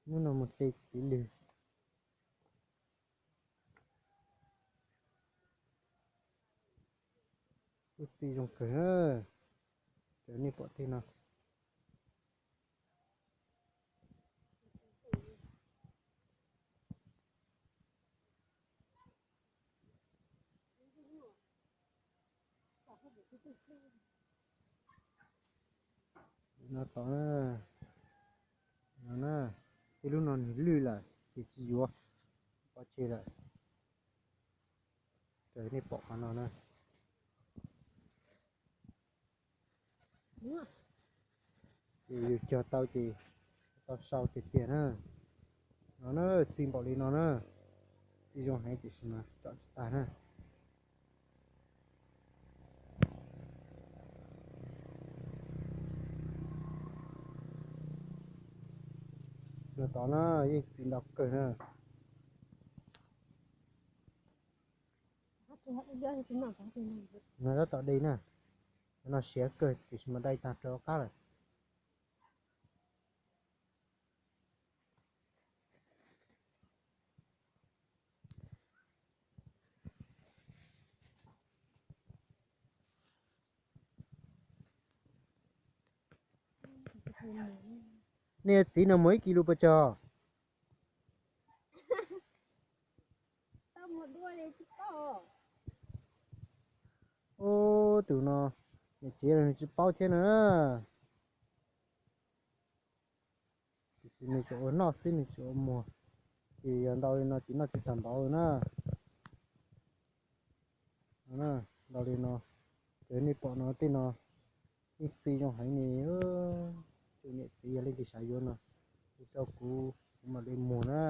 Hnub no mus de txiv lws. Lub txiv zoo kawg na. Raws nej pom tej no. No tod na, no na, tej lub no nws lwj lawm ces tsis yuav, pov tseg lawm. Raws nej pom qhov no na. Ces yus cog tau ces tau sau tiag tiag na. No na, txi npaum li no na, txi zoo heev tiam sis mas tsom tsis tag na. No tod na, yeej txi ntau kawg na. No tab tom de na, no siav kawg tiam sis mas dai tag rau qab lawm. Nej txiv no muag ib kis lus puas tsawg? Ub, tus no niam tsev los nws tsis paub thiab na. Tiam sis nws tsuas ua noj xwb, nws tsis ua muag, ces yog ntau li no ces noj tsis tag npaum na. Ntau li no, raws nej pom no tej no yeej txi zoo heev ne. Tus niam txiv yog leej twg xav yuav no, hu rau kuv, kuv mam li muag na.